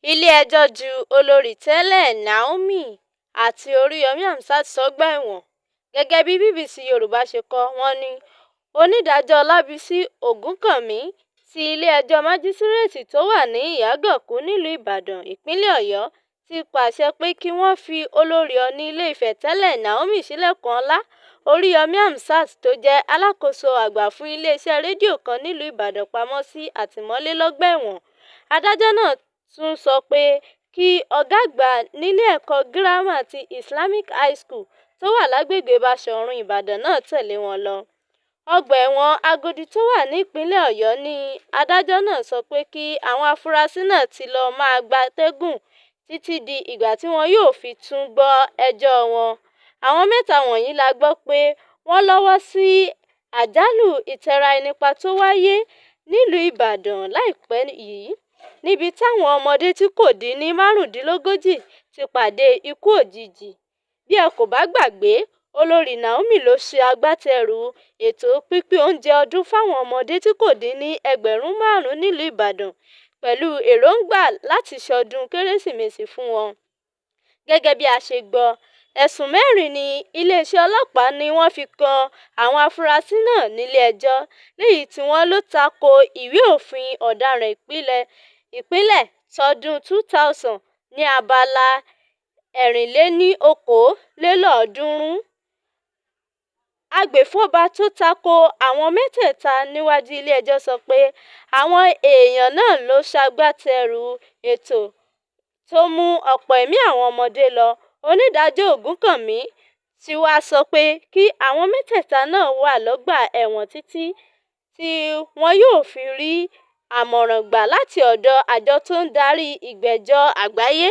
Ilé-ẹjọ́ ju olórí tẹ́lẹ̀ Naomi àti Oríyomi Hamzat sọ́gbà ẹ̀wọ̀n. Gẹ́gẹ́ bí BBC Yorùbá ṣe kọ wọ́n ní onídàájọ́ Ọlábísí Ọ̀gúnkànmí tí ilé-ẹjọ́ májísíréètì tó wà ní Ìyàgànkù nílùú Ìbàdàn, ìpínlẹ̀ Ọ̀yọ́ ti pàṣẹ pé kí wọ́n fi olórí Ọọ̀ni Ilé-Ifẹ̀ tẹ́lẹ̀ Naomi Ṣílẹ̀kùnọlá Oríyọmí Hamzat tó jẹ́ alákòóso àgbà fún iléeṣẹ́ rédíò kan nílùú Ìbàdàn pamọ́ sí àtìmọ́lé lọ́gbà ẹ̀wọ̀n. Adájọ́ náà tún sọ pé kí ọ̀gá àgbà nílé ẹ̀kọ́ girama ti Islamic High School tó wà lágbègbè Báṣọ̀run, Ìbàdàn náà tẹ̀lé wọn lọ. Ọgbà ẹ̀wọ̀n Agodi tó wà nípìnlẹ̀ Ọ̀yọ́ ni adájọ́ náà sọ pé kí àwọn afurasí náà ti lọ́ọ́ máa gbatẹ́gùn títí di ìgbà tí wọn yóò fi tún gbọ́ ẹjọ́ wọn. Àwọn mẹ́ta wọ̀nyí la gbọ́ pé wọ́n lọ́wọ́ sí àjálù ìtẹra-ẹni-pa tó wáyé nílùú Ìbàdàn láìpẹ́ yìí níbi táwọn ọmọdé tí kò dín ní 35 ti pàdé ikú òjijì. Bí ẹ kò bá gbàgbé, Olórí Naomi ló ṣagbátẹrù ètò pínpín oúnjẹ ọdún fáwọn ọmọdé tí kò dín ní ẹgbẹ̀rún 5 nílùú Ìbàdàn pẹ̀lú èròńgbà láti ṣọdún Kérésìmesì fún wọn. Gẹ́gẹ́ bí a ṣe gbọ́, ẹ̀sùn mẹ́rin ní iléeṣẹ́ ọlọ́pàá ni wọ́n fi kan àwọn afurasí náà nílé-ẹjọ́ léyìí tí wọ́n lọ tako ìwé òfin ọ̀daràn ìpínlẹ̀ tọdún 2000 ní abala 324. Agbèfọ́ba tó ta ko àwọn mẹ́tẹ̀ẹ̀ta níwájú ilé-ẹjọ́ sọ pé àwọn èèyàn náà ló ṣagbátẹrù ètò tó mú ọ̀pọ̀ ẹ̀mí àwọn ọmọdé lọ. Onídàájọ́ Ògúnkànmí tí wàá sọ pé kí àwọn mẹ́tẹ̀ẹ̀ta náà wà lọ́gbà ẹ̀wọ̀n títí tí wọn yóò fi rí àmọ̀ràn gbà láti ọ̀dọ̀ àjọ tó ń darí ìgbẹ́jọ́ àgbáyé.